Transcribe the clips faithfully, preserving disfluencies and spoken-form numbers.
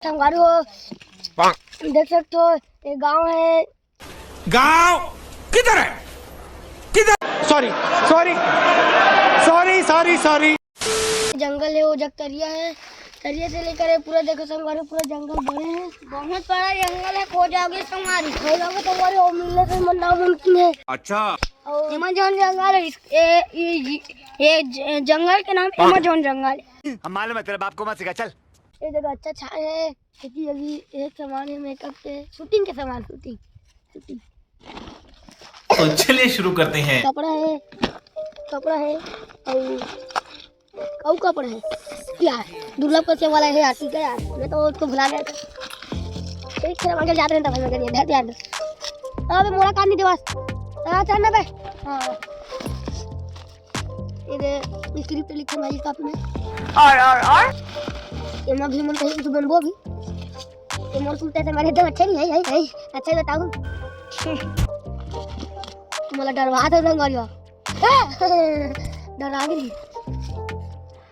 संगवारी हो, देख सकते हो, ये गांव है। गांव किधर है? किधर? Sorry, sorry, sorry, sorry, sorry. जंगल है, वो जग तरिया है। तरिया से लेकर ये पूरा, देखो संगवारी, पूरा जंगल भरे हैं। बहुत बड़ा जंगल है, खो जाओगे संगवारी। खो जाओगे संगवारी, वो मिलने से मन नामुमकिन है। अच्छा। और एमेजोन जंगल है, इस, ए, ये, ये ज- जंगल के नाम एमेजोन जंगल है। हम मालूम है तेरे बाप को मत सिखा, चल। ये देखो, अच्छा छाए है, क्योंकि अभी ये सामान है मेकअप के, शूटिंग के सामान, शूटिंग, शूटिंग। तो चलिए शुरू करते हैं। कपड़ा है, कपड़ा है, और और कपड़ा है यार, दुर्लभ कश्यप वाला है यार, ठीक है यार, मैं तो उसको भुला गया था। एक खेल मांगे जाते हैं तब, मैं करिए धर यार। अबे मोला काट नहीं देवास, आ चल ना बे। हाँ, ये दे, स्क्रिप्ट लिखे भाई कॉपी में। और और और ये मैं भी मन कहीं कुछ बनबो अभी। ये मोर कुत्ते से मेरे दो अच्छे नहीं है, है, है। अच्छा बताऊं, तुम्हारा डरवा दो रंग और यो। डरा गई।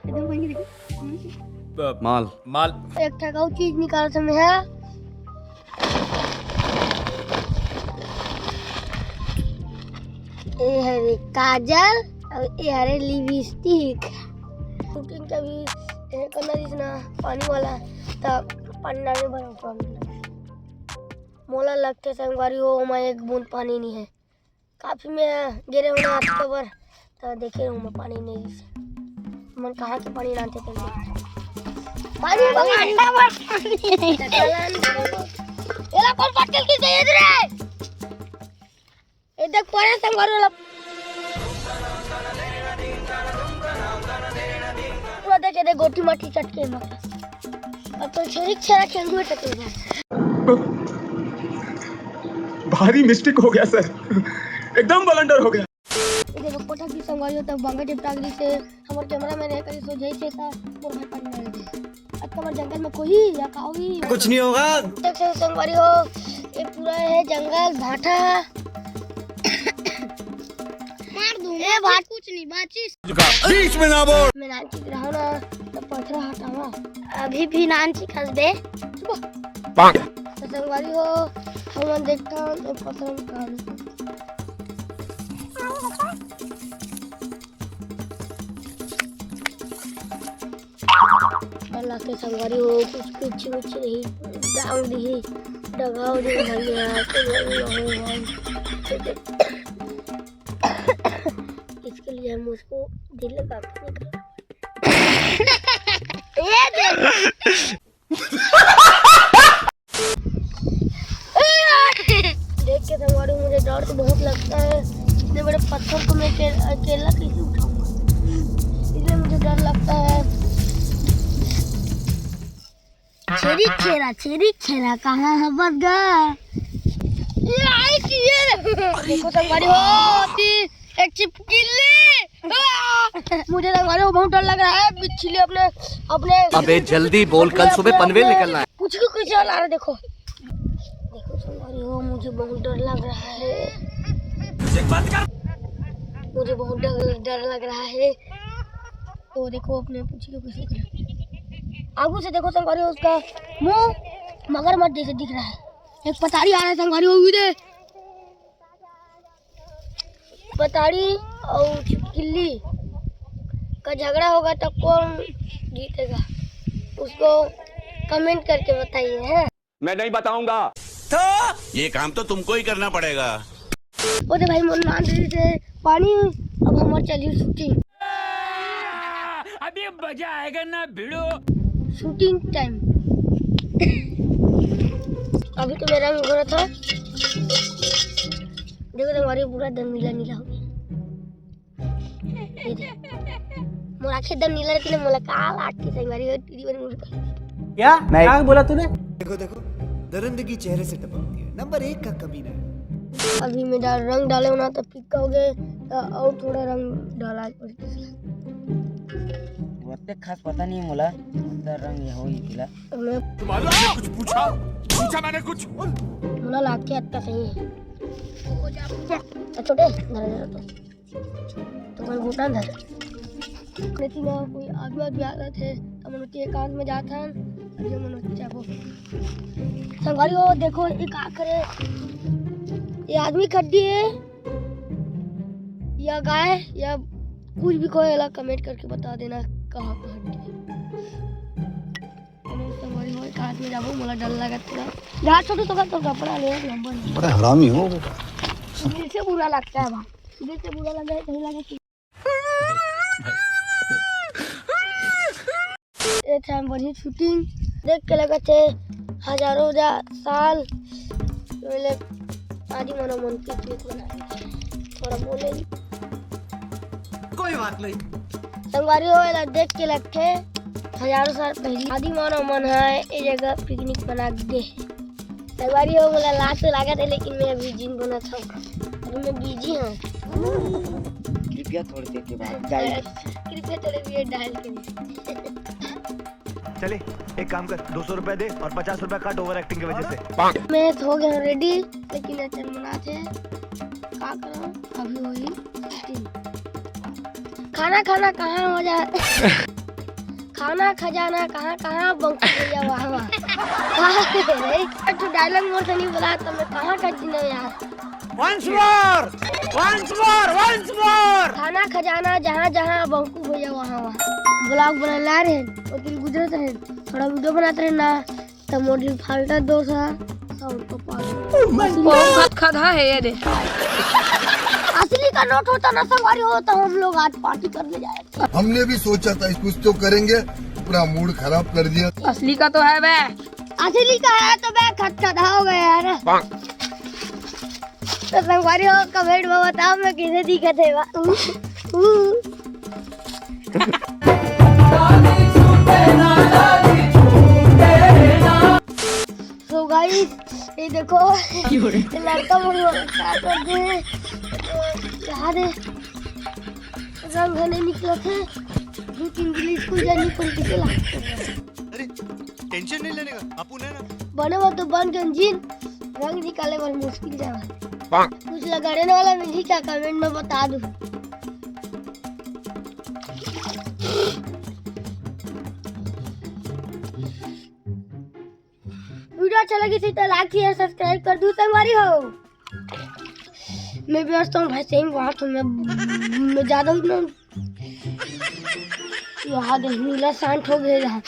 एकदम वही देखो। माल। माल। एक ठका चीज निकाल समय है। ये हरे काजल और ये हरे लिपस्टिक। शूटिंग के भी ये करना जिसना पानी वाला, तब पानी डालने भरो प्रॉब्लम। मोला लगते संगवारी हो, ओमा एक बूंद पानी नहीं है। काफी में गिरे होना अक्टूबर, तो देखे हूँ मैं पानी नहीं से। मन कहाँ के पानी लाते थे? पानी बगाड़ना बस। एला कौन बॉटल की चाहिए रे? ए देख, परे संगवारी वाला। पूरा देखे दे, गोटी माटी चटके में। अब तो छेरी छेरा खेल हुए चटके में। भारी मिस्टेक हो गया सर, एकदम बलंडर हो गया। ये देखो, कोठा की संगवारी हो, तब बांगा टिपटा गई से हमारे कैमरा मैन है, कहीं सो जाई से था, मोर भाई पानी डाल दे। अब तुम्हारे जंगल में कोई या काऊ ही। कुछ नहीं होगा। देख सकते संगवारी हो, ये पूरा है जंगल भाटा। मार दूंगा, ए भाट कुछ नहीं बाची। बीच में ना बोल। मैं नानचिक रहा ना, तो पथरा हटावा। अभी भी नानचिक हंसबे। तो संगवारी हो, हम देखता हूँ, तो पथरा में कहानी। अल्लाह के संगवारी हो, कुछ कुछ कुछ नहीं, डांग दी, डगाओ दे भैया, तो भैया हो भाई। इसके लिए हम उसको दिल लगा के निकाल। ये देख। देख के संगवारी, मुझे डर तो बहुत लगता है। इतने बड़े पत्थर को मैं अकेल-, अकेला कैसे उठाऊंगा? इसलिए मुझे डर लगता है। छेरी छेरा, छेरी छेरा, कहाँ है बस गा? ये आई कि ये? देखो संगवारी हो, ती एक छिपकली। आ! मुझे संगवारी हो बहुत डर लग रहा है। बिच्छी ले अपने, अपने अबे जल्दी बोल, कल सुबह पनवेल निकलना है। कुछ भी कुछ ला रहा, देखो। देखो संगवारी हो, मुझे बहुत डर लग रहा है। मुझे बहुत डर, डर लग रहा है। तो देखो अपने पूछी को कैसे कर। आगू से देखो संगवारी हो, उसका मुंह मगरमच्छ जैसे दिख रहा है। एक पथारी आ रहा है संगवारी हो, उधर। पथारी और छिपकली का झगड़ा होगा तो कौन जीतेगा, उसको कमेंट करके बताइए, हैं? मैं नहीं बताऊंगा। ये काम तो तुमको ही करना पड़ेगा। ओ दे भाई, मोर नान दे दे पानी। अब हमार चली शूटिंग। अभी मजा आएगा ना भिड़ो। Shooting time. अभी तो मेरा भी हो रहा था। देखो तो हमारी पूरा दम नीला नीला हो गया। ये दे। मोर आँखें दम नीला रहती ना, मोला काल आँख की संगवारी हो, टीवी बन मुड़। क्या? क्या बोला तूने? देखो देखो, दरिंदगी चेहरे से टपकती है। नंबर एक का कमीना है। अभी मैं डाल, रंग डाले हो ना तो फीका हो गए, तो और थोड़ा रंग डाला पड़ता। ओते खास पता नहीं मोला, ओकर रंग ये हो ही पीला। मैं तुम्हारे कुछ पूछा? पूछा मैंने कुछ? मोला लाग के अतका सही है। तो छोटे धर दे तो। तो कोई घुटना धर। लेकिन वहाँ कोई आदमी, आदमी आ गए थे, तो हम लोग के एकांत में जात हन। ये मनो चाबो। संगवारी हो, देखो, ये का करे? ये आदमी के हड्डी है या गाय या कुछ भी कोई, एला कमेंट करके बता देना कहाँ का हड्डी है। अरे संगवारी हो, एक हाथ में जाबो, मोला डर लगत थोड़ा। जा छोटू, तो का तो कपड़ा ले, लंबा नहीं। बड़ा हरामी हो बेटा। दिल से बुरा लगता है भाई, दिल से बुरा लगा है, कहीं लगा कि ए time बनी शूटिंग देख के लगत हे हजारों हजार साल पहले आदि मानव मन के चूक बना थोड़ा बोले। कोई बात नहीं। संगवारी हो, एला देख के लगथे हजारों साल पहले आदि मानव मन ह ए जगह पिकनिक बना गे हे। संगवारी हो, मोला लाज तो लागत है, लेकिन मैं अभी जिन बनत हूँ, अभी मैं बिजी हूँ। कृपया थोड़ी देर के बाद डायल। कृपया थोड़ी देर डायल करें। चले, एक काम कर, दो सौ रुपए दे और पचास रुपए काट ओवर एक्टिंग की वजह से। मैं तो हो गया हूँ रेडी, लेकिन अचल मना थे का करो, अभी वही शूटिंग। खाना खाना कहाँ हो जाए? खाना खजाना कहाँ कहाँ बंकू भैया वाह वाह। वाह रे, एक तो डायलॉग मोर से नहीं बोला तो मैं कहाँ का जीना यार। Once more, once more, once more। खाना खजाना जहाँ जहाँ बंकू भैया वहाँ वहाँ। ब्लॉग बना ला रहे हैं, वो दिन गुजरत रहे, थोड़ा वीडियो बनाते रहे ना, तो मोर लिए फाल्टा दो सा साउंड को पास। बहुत खदखदा है ये दे। असली का नोट होता ना संगवारी हो तो हम लोग आज पार्टी करने जाए। हमने भी सोचा था कुछ तो करेंगे, पूरा मूड खराब कर दिया। असली का तो है बे। असली का है तो बे खदखदा हो गया यार। तो संगवारी हो कमेंट में बताओ मैं कैसे दिखत है बा। ऊ, ऊ। So guys, ये देखो, ये लड़का मुझे क्या कर दे, यहाँ दे, रंग नहीं निकला थे, दो तीन दिन स्कूल जानी पड़ी थी, चला। अरे, टेंशन नहीं लेने का, अपन है ना। बने वो तो बन गए जिन, रंग निकाले बर मुश्किल जावा। कुछ लगाने वाला मिली क्या, कमेंट में बता दो। वीडियो अच्छा लगी थी तो लाइक शेयर सब्सक्राइब कर दू संगवारी हो। मैं व्यस्त हूँ भाई, सही बात हूँ, मैं, मैं ज्यादा हूँ ना, यहाँ देख नीला शांत हो गया है।